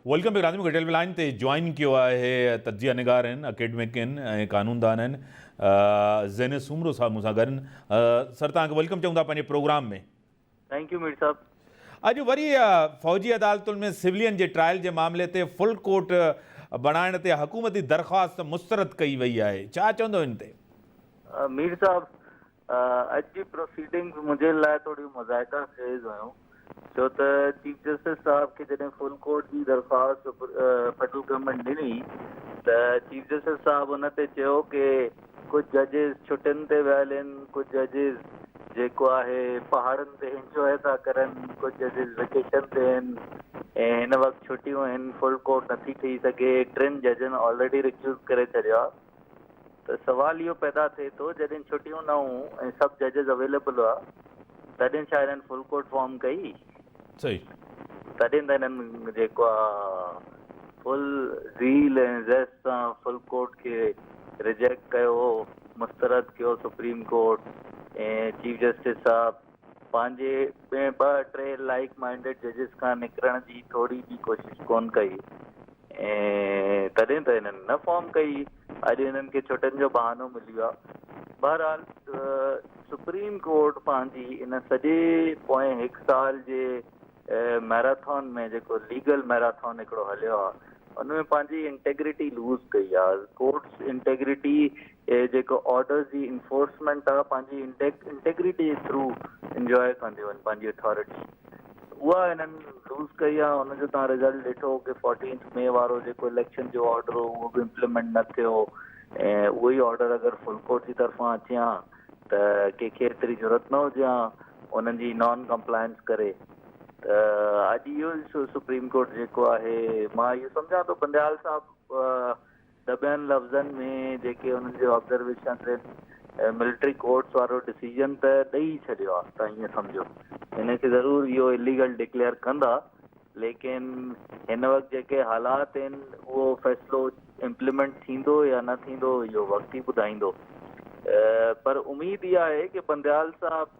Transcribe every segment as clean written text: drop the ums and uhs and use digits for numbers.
Welcome back ناظرين مونکي telephone line تي جوائن ڪيو آهي تجزيه نگار آهن اڪيڊمڪ آهن ۽ قانوندان آهن زين سومرو صاحب مون سان گڏ آهن سر توهان کي welcome چئون ٿا پنهنجي پروگرام ۾. Thank you Mir صاحب. اڄ وري فوجي عدالتن ۾ سولين جي ٽرائل جي معاملي تي فل ڪورٽ بڻائڻ تي حڪومتي درخواست مسترد ڪئي وئي آهي ڇا چوندو ان تي؟ مير صاحب اڄ جي پروسيڊنگز منهنجي لاء ٿوريون مضحڪه خيز هيون ڇو ته چيف جسٽس صاحب کي جڏهن فل ڪورٽ جي درخواست فيڊرل گورنمينٽ ڏني ته چيف جسٽس صاحب ان تي چيو ڪي ڪجهه ججز ڇٽين تي ويل آهن ڪجهه ججز جيڪو آهي پهاڙن تي انجوائي ٿا ڪرن ڪجهه ججز ويڪيشن تي آهن ۽ هن وقت ڇٽيون آهن فل ڪورٽ نٿي ٺهي سگهي ٽن ججن آلريڊي ريڪيوز ڪري ڇڏيو آهي ته سوال اهو پيدا ٿئي ٿو جڏهن ڇٽيون نه هيون ۽ سڀ ججز اويليبل هئا تڏهن ڇا هنن فل ڪورٽ فارم ڪئي؟ صحيح. تڏهن ته هنن جيڪو آ فل زيل ۽ زيسٽ سان فل ڪورٽ کي ريجيڪٽ ڪيو هو، مسترد ڪيو سپريم ڪورٽ ۽ چيف جسٽس صاحب پنهنجي ٻه ٽي لائيڪ مائنڊيڊ ججز کان نڪرڻ جي ٿوري به ڪوشش ڪونه ڪئي. ۽ تڏهن ته هنن نه فارم ڪئي، اڄ هنن کي ڇٽين جو بهانو ملي ويو آهي. بهرحال سپريم ڪورٽ پنهنجي ان سڄي پوئين هڪ سال جي ميراٿان ۾ جيڪو ليگل ميراٿان هڪڙو هليو آهي ان ۾ پنهنجي انٽيگريٽي لوز ڪئي آهي. ڪورٽس انٽيگريٽي جيڪو آرڊرز جي انفورسمينٽ آهي پنهنجي انٽيگريٽي جي ٿرو انجوائي ڪنديون آهن پنهنجي اٿارٽي. اها هنن لوز ڪئي آهي ان جو توهان رزلٽ ڏٺو ڪي فورٽينٿ مي وارو جيڪو اليڪشن جو آرڊر هو اهو به امپليمينٽ نه ٿيو ۽ اهو ئي آرڊر اگر فل ڪورٽ جي طرفان اچي ها ته ڪنهن کي ايتري جرئت نه هجي ها انهن جي نان ڪمپلائنس ڪري ته اڄ اهو ئي سپريم ڪورٽ جيڪو آهي مان اهو سمجهان ٿو بنديال صاحب دٻيل لفظن ۾ جيڪي انهن جون آبزرويشنز آهن ملٽري ڪورٽس وارو ڊسيزن ته ڏئي ڇڏيو آهي ته ائين سمجهو هن کي ضرور اهو اليگل ڊڪليئر ڪندا ليڪن هن وقت جيڪي حالات آهن اهو فيصلو امپليمينٽ ٿيندو يا نه ٿيندو اهو وقت ئي ٻڌائيندو پر اميد اها آهي ڪي بنديال صاحب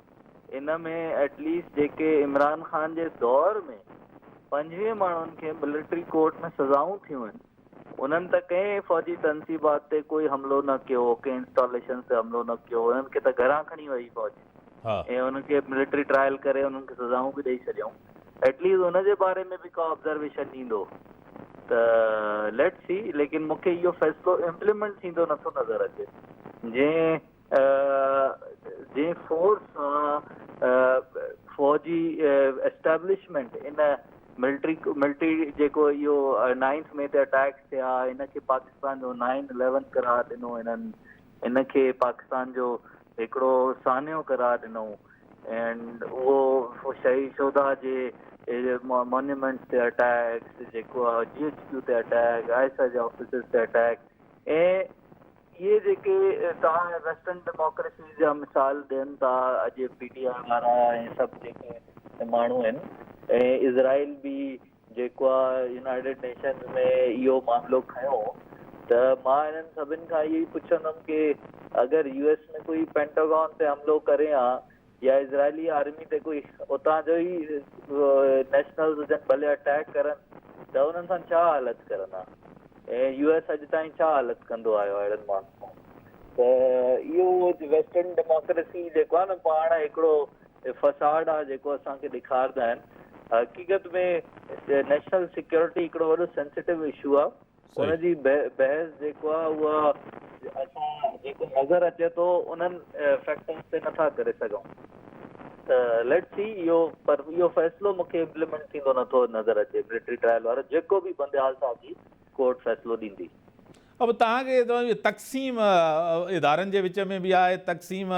ان ۾ ايٽ ليسٽ جيڪي عمران خان جي دور ۾ 25 ماڻهن کي ملٽري ڪورٽ ۾ سزائون ٿيون آهن انهن ته ڪنهن فوجي تنصيبات تي ڪوئي حملو نه ڪيو، ڪنهن انسٽاليشنز تي حملو نه ڪيو، انهن کي ته گهران کڻي وئي فوج ۽ انهن کي ملٽري ٽرائل ڪري انهن کي سزائون به ڏئي ڇڏيائون. ايٽ ليسٽ ان جي باري ۾ به ڪا آبزرويشن ڏيندو ته ليٽس سي ليڪن مون کي اهو فيصلو امپليمينٽ ٿيندو نٿو نظر اچي جنهن جنهن فورس سان فوجي اسٽيبلشمينٽ ان ملٽري ملٽري جيڪو اهو نائنٿ مي تي اٽيڪس ٿيا ان کي پاڪستان جو نائن اليون قرار ڏنو انهن ان کي پاڪستان جو هڪڙو سانحو قرار ڏنو اينڊ اهو شهيد شهدا جي مونيومينٽس تي اٽيڪس جيڪو جي ايڇ ڪيو تي اٽيڪ I S I جي آفيسز تي اٽيڪ ۽ اهي جيڪي توهان ويسٽرن ڊيموڪريسيز جا مثال ڏين ٿا اڄ پي ٽي آء وارا ۽ سڀ جيڪي ماڻهو آهن ۽ اسرائيل به جيڪو آهي يونائيٽيڊ نيشنز ۾ اهو معاملو کنيو ته مان انهن سڀن کان اهو ئي پڇندم ڪي اگر يو ايس ۾ ڪوئي پينٽاگون تي حملو ڪري ها يا اسرائيلي آرمي تي ڪوئي اتان جو ئي نيشنلز هجن ڀلي اٽيڪ ڪرن ته انهن سان ڇا حالت ڪرندا ۽ يو ايس اڄ تائين ڇا حالت ڪندو آيو آهي اهڙن ماڻهن سان ته اهو ويسٽرن ڊيموڪريسي جيڪو آهي نه پاڻ هڪڙو فساڊ آهي جيڪو اسان کي ڏيکاردا آهن حقيقت ۾ نيشنل سيڪيورٽي هڪڙو وڏو سينسيٽو اشو آهي ان جي بحث جيڪو آهي اها اسان جيڪو نظر اچي ٿو انهن فيڪٽرز تي نٿا ڪري سگهون ته ليٽس سي اهو پر اهو فيصلو مون کي امپليمينٽ ٿيندو نٿو نظر اچي ملٽري ٽرائل وارو جيڪو به بنديال صاحب جي ڪورٽ فيصلو ڏيندي. اب توهان کي تقسيم ادارن جي وچ ۾ به آهي تقسيم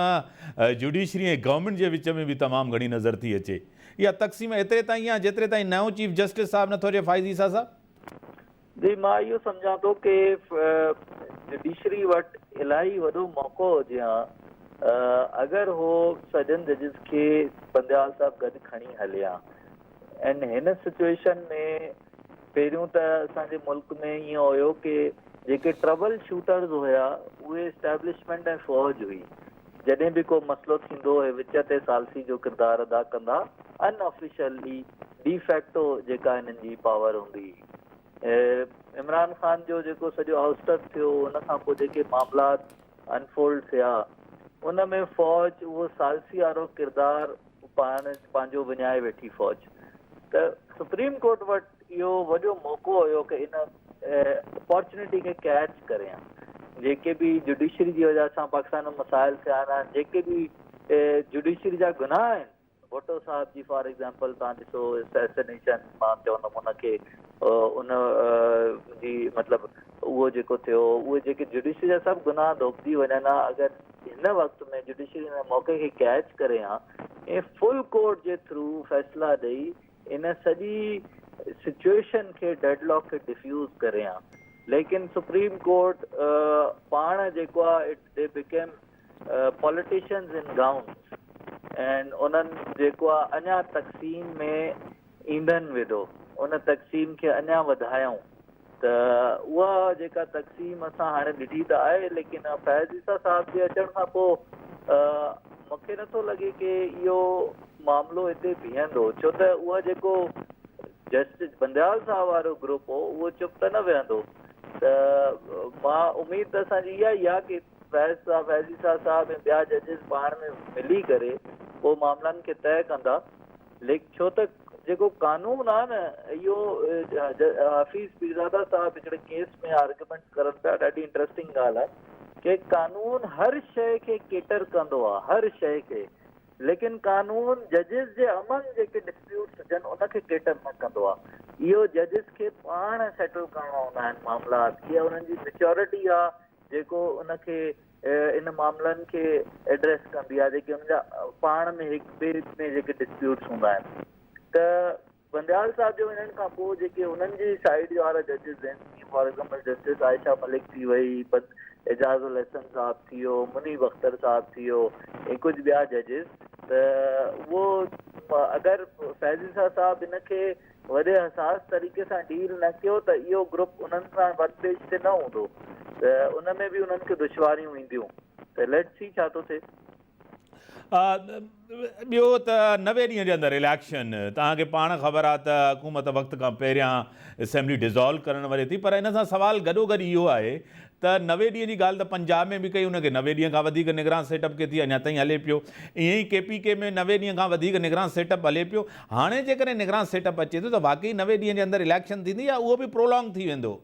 جوڊيشري ۽ گورنمينٽ جي وچ ۾ به تمام گهڻي نظر ٿي اچي اها تقسيم ايتري تائين آهي جيتري تائين نئون چيف جسٽس صاحب نٿو اچي فائز عيسيٰ صاحب. جي مان اهو سمجهان ٿو ڪي جڊيشري وٽ الاهي وڏو موقعو هجي ها اگر هو سڄن ججز کي بنديال صاحب گڏ کڻي هلي ها ۽ هن سچوئيشن ۾ پهريون ته اسان جي ملڪ ۾ ائين هيو ڪي جيڪي ٽربل شوٽرز هيا اهي اسٽيبلشمينٽ ۽ فوج هئي جڏهن به ڪو مسئلو ٿيندو اهي وچ تي ثالثي جو ڪردار ادا ڪندا ان آفيشلي ڊي فيڪٽو جيڪا هنن جي پاور هوندي هئي. عمران خان جو جيڪو سڄو آئوسٽر ٿيو، ان کان پوء جيڪي معاملات انفولڊ ٿيا، ان ۾ فوج اهو ثالثي وارو ڪردار پاڻ پنهنجو وڃائي ويٺي فوج. ته سپريم ڪورٽ وٽ اهو وڏو موقعو هيو ڪه ان اپارچونيٽي کي ڪيچ ڪري ها. جيڪي به جڊيشري جي وجه سان پاڪستان ۾ مسائل ٿيا آهن، جيڪي به جڊيشري جا گناهه آهن، ڀٽو صاحب جي فار ايگزامپل توهان ڏسو اسيسنيشن، مان چوندم ان کي ان جي مطلب اهو جيڪو ٿيو، اهي جيڪي جڊيشري جا سڀ گناهه ڌوپجي وڃن ها اگر هن وقت ۾ جڊيشري ان موقعي کي ڪيچ ڪري ها ۽ فل ڪورٽ جي ٿرو فيصلا ڏئي ان سڄي سچوئيشن کي، ڊيڊ لاڪ کي ڊفيوز ڪري ها. ليڪن سپريم ڪورٽ پاڻ جيڪو آهي it the became politicians in gowns ۽ انهن جيڪو آ اڃا تقسيم ۾ ايندھن وڌو، ان تقسيم کي اڃا وڌايائون، ته اها جيڪا تقسيم اسان هاڻي ڏٺي ته آهي، ليڪن فيض عيسيٰ صاحب جي اچڻ کان پوء مونکي نٿو لڳي ڪي اهو معاملو هتي بيهندو، ڇو ته اها جيڪو جسٽس بنديال صاحب وارو گروپ هو اهو چپ ته نه ويهندو. ته مان اميد ته اسان جي اها ئي آ ڪي فيض صاحب، فيض عيسيٰ صاحب ۽ ٻيا ججز پاڻ ۾ ملي ڪري پوء معاملن کي طئي ڪندا، ليڪ ڇو ته جيڪو قانون آ نه اهو حفيظ پيرزاده صاحب هڪڙي ڪيس ۾ آرگيومينٽس ڪرن پيا، ڏاڍي انٽرسٽنگ ڳالهه آ ڪي قانون هر شيء کي ڪيٽر ڪندو آ، هر شيء کي، ليڪن قانون ججز جي امنگ جيڪي ڊسپيوٽس هجن ان کي ڪيٽر نه ڪندو آ، اهو ججز کي پاڻ سيٽل ڪرڻا هوندا آهن معاملات، اها انهن جي ميچورٽي آ جيڪو ان کي ان معاملن کي ايڊريس ڪندي آهي جيڪي ان جا پاڻ ۾ هڪ ٻئي ۾ جيڪي ڊسپيوٽس هوندا آهن. ته بنديال صاحب جي وڃڻ کان پوء جيڪي انهن جي سائيڊ وارا ججز آهن، جيئن for example justice Ayesha Malik ٿي وئي، اعجاز الحسن صاحب ٿي ويو، منيب اختر صاحب ٿي ويو ۽ ڪجهه ٻيا ججز، ته اهو اگر فيض عيسيٰ صاحب ان کي وڏي حساس طريقي سان ڊيل نه ڪيو ته اهو گروپ انهن سان ون پيج تي نه هوندو ته ان ۾ به انهن کي دشواريون اينديون ته ليٽس سي ڇا ٿو ٿئي. ٻيو ته 90 ڏينهن جي اندر اليڪشن، توهان کي پاڻ خبر آهي ته حڪومت وقت کان پهريان اسيمبلي ڊزالو ڪرڻ وڃي ٿي، پر ان سان سوال گڏوگڏ اهو آهي ته 90 ڏينهن جي ڳالهه ته پنجاب ۾ به ڪئي ان کي 90 ڏينهن کان وڌيڪ نگران سيٽ اپ کي ٿي اڃا تائين هلي پيو، ائين ئي ڪي پي ڪي ۾ 90 ڏينهن کان وڌيڪ نگران سيٽ اپ هلي پيو، هاڻي جيڪڏهن نگران سيٽ اپ اچي ٿو ته واقعي 90 ڏينهن جي اندر اليڪشن ٿيندي يا اهو به پرولانگ ٿي ويندو؟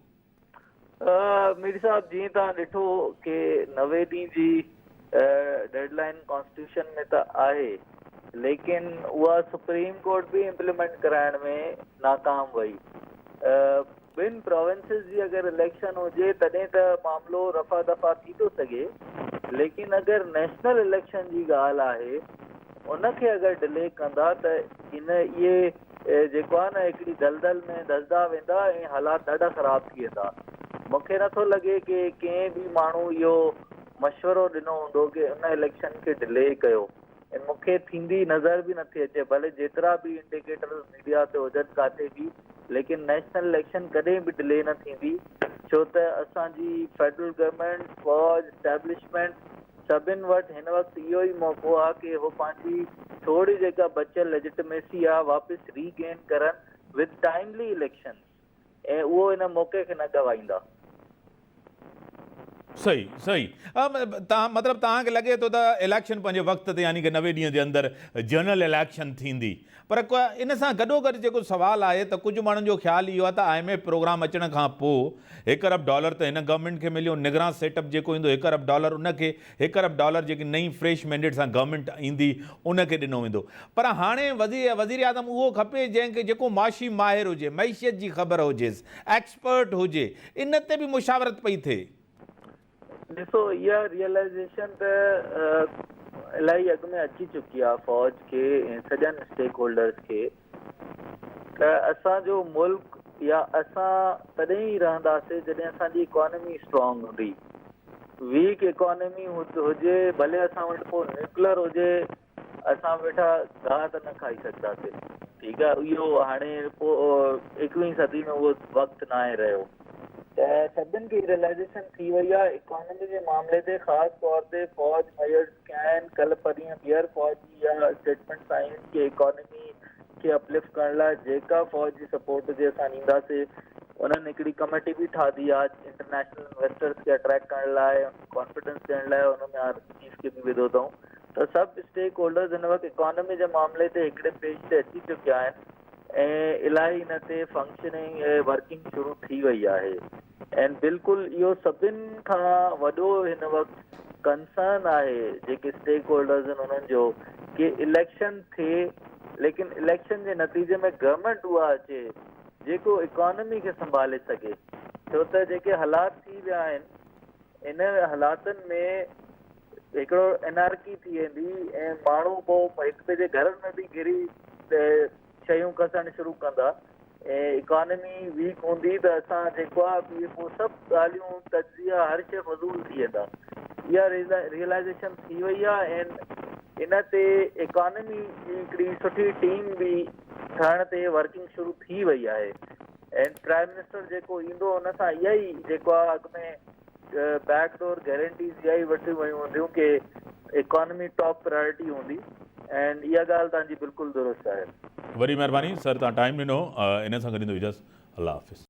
مير صاحب جيئن توهان ڏٺو ڪي 90 ڏينهن جي ڊيڊ لائين ڪانسٽيٽيوشن ۾ ته آهي ليڪن اها سپريم ڪورٽ به امپليمينٽ ڪرائڻ ۾ ناڪام وئي. ٻن پراونسز جي اگر اليڪشن هجي تڏهن ته معاملو رفع دفع ٿي ٿو سگهي، ليڪن اگر نيشنل اليڪشن جي ڳالهه آهي ان کي اگر ڊلي ڪندا ته ان اهي جيڪو آهي نه هڪڙي دلدل ۾ ڌسدا ويندا ۽ حالات ڏاڍا خراب ٿي ويندا. مون کي نٿو لڳي ڪي ڪنهن به ماڻهو اهو مشورو ڏنو هوندو ڪي ان اليڪشن کي ڊلي ڪيو ۽ مون کي ٿيندي نظر به نٿي اچي، ڀلي جيترا به انڊيڪيٽرز ميڊيا تي هجن ڪاٿي به، ليڪن نيشنل اليڪشن ڪڏهن به ڊلي نه ٿيندي، ڇو ته اسان جي فيڊرل گورنمينٽ، فوج، اسٽيبلشمينٽ سڀن وٽ هن وقت اهو ئي موقعو آهي ڪي هو پنهنجي ٿوري جيڪا بچيل ليجٽميسي آهي واپس ري گين ڪرن وٿ ٽائملي اليڪشنز ۽ اهو ان موقعي کي نه گوائيندا. صحيح صحيح تهان مطلب توهان کي لڳي ٿو ته اليڪشن پنهنجي وقت تي يعني ڪه 90 ڏينهن جي اندر جنرل اليڪشن ٿيندي، پر ان سان گڏو گڏ جيڪو سوال آهي ته ڪجهه ماڻهن جو خيال اهو آهي ته I M F programme اچڻ کان پوء هڪ ارب ڊالر ته هن گورنمينٽ کي مليو، نگران سيٽ اپ جيڪو ايندو هڪ ارب ڊالر ان کي، هڪ ارب ڊالر جيڪي نئين فريش مينڊيٽ سان گورنمينٽ ايندي ان کي ڏنو ويندو، پر هاڻي وزيراعظم اهو کپي جنهن کي جيڪو معاشي ماهر هجي، معيشت جي خبر هجيس، ايڪسپرٽ هجي، ان تي به مشاورت پئي ٿئي. ڏسو اها ريئلائيزيشن ته الاهي اڳ ۾ اچي چڪي آهي فوج کي ۽ سڄن اسٽيڪ هولڊرز کي ته اسان جو ملڪ يا اسان تڏهن ئي رهنداسين جڏهن اسان جي اڪانومي اسٽرانگ هوندي. ويڪ اڪانومي هجي ڀلي اسان وٽ پوء نيوڪلر هجي اسان ويٺا گاهه ته نه کائي سگهنداسين. ٺيڪ آهي، اهو هاڻي پوء ايڪويهين صدي ۾ اهو وقت ناهي رهيو ته سڀن کي ريئلائيزيشن ٿي وئي آهي اڪانومي جي معاملي تي، خاص طور تي فوج ميجرز ڪيا آهن، ڪلهه پرينهن ٻيهر فوج جي اها اسٽيٽمينٽس آيون آهن ڪي اڪانومي کي اپلفٽ ڪرڻ لاء جيڪا فوج جي سپورٽ هجي اسان ڏينداسين. انهن هڪڙي ڪميٽي به ٺاهي آهي انٽرنيشنل انويسٽرز کي اٽريڪٽ ڪرڻ لاء ڪانفيڊنس ڏيڻ لاء ان ۾ آرمي چيف کي به وڌو اٿئون ته سڀ اسٽيڪ هولڊرز هن وقت اڪانومي جي معاملي تي هڪڙي پيج تي اچي چڪيا آهن ۽ الاهي ان تي فنڪشننگ ۽ ورڪنگ شروع ٿي وئي آهي ۽ بلڪل اهو سڀن کان وڏو هن وقت ڪنسرن آهي جيڪي اسٽيڪ هولڊرز آهن انهن جو ڪي اليڪشن ٿئي ليڪن اليڪشن جي نتيجي ۾ گورنمينٽ اها اچي جيڪو اڪانومي کي سنڀالي سگهي ڇو ته جيڪي حالات ٿي ويا آهن ان حالاتن ۾ هڪڙو انارڪي ٿي ويندي ۽ ماڻهو پوء هڪ ٻئي جي گهرن ۾ به گهري شيون کسڻ شروع ڪندا ۽ اڪانومي ويڪ هوندي ته اسان جيڪو آهي اهي پوء سڀ ڳالهيون تجزيا هر شيء فضول ٿي ويندا. اها ريئلائزيشن ٿي وئي آهي ۽ ان تي اڪانومي جي هڪڙي سٺي ٽيم به ٺهڻ تي ورڪنگ شروع ٿي وئي آهي ۽ پرائم منسٽر جيڪو ايندو ان سان اها ئي جيڪو آهي اڳ ۾ بيڪ ڊور گيرنٽيز اها ئي ورتيون ويون هونديون ڪي اڪانومي ٽاپ پرائرٽي هوندي ۽ اها ڳالهه توهان جي بلڪل درست آهي. وڏي مهرباني سر توهان ٽائيم ڏنو ان سان گڏ ايندو اجازت الله حافظ.